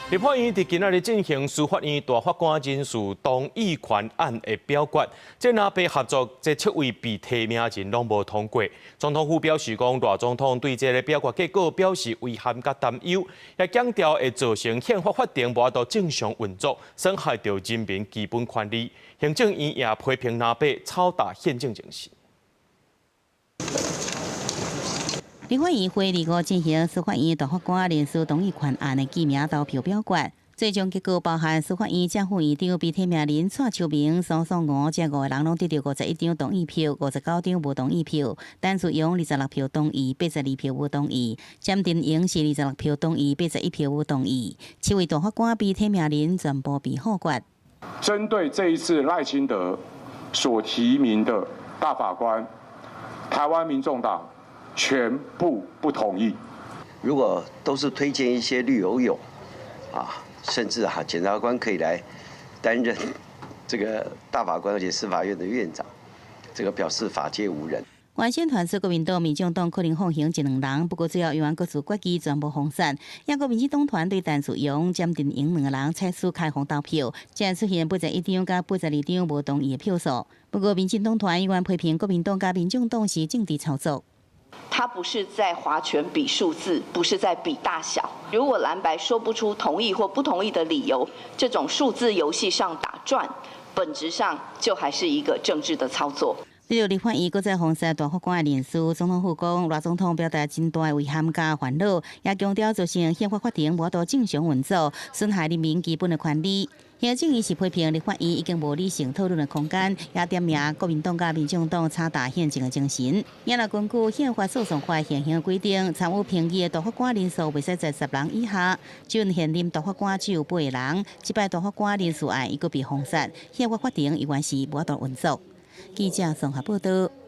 立法院佇今仔日進行司法院大法官人事同意權案的表決，這藍白合作這七位被提名人攏無通過。總統府表示講，賴總統對這个表決結果表示遺憾佮擔憂，也強調會造成憲法法庭無法度正常運作，損害著人民基本權利。行政院也批評藍白炒大憲政情勢。立法院會二五進行司法院大法官人事同意權案的記名投票表決，最終結果包含司法院正副院長被提名人蔡秋明、蘇素娥這五个人攏得著51張同意票，59張無同意票。陳志勇26票同意，82票無同意。詹振榮是26票同意，81票無同意。七位大法官被提名人全部被否決。針對這一次賴清德所提名的大法官，台灣民眾黨全部不同意。如果都是推薦一些綠油油，啊，甚至哈檢察官可以來擔任這個大法官，而且司法院的院長，這個表示法界無人。原先傳出國民黨、民眾黨可能放行一兩人，不過最後猶原各自決議全部封殺。抑閣民進黨團對陳志勇、詹振榮兩個人採取開放投票，才出現81張佮82張無同意的票數。不過民進黨團猶原批評國民黨佮民眾黨是政治操作。他不是在划拳比數字，不是在比大小。如果藍白說不出同意或不同意的理由，這種數字遊戲上打轉，本質上就還是一個政治的操作。對立法院閣再封殺大法官的人事，總統府講，賴總統表達真大的遺憾佮煩惱，也強調造成憲法法庭無法度正常運作，損害人民基本的權利。行政院是批評立法院已經無理性討論的空間，也點名國民黨佮民眾黨炒大憲政的精神。也若根據憲法訴訟法現行規定，參與評議的大法官人數袂使在10人以下，就現任大法官只有八個人，這擺大法官人事案伊閣被封殺，憲法法庭猶原是無法度運作。記者綜合報道。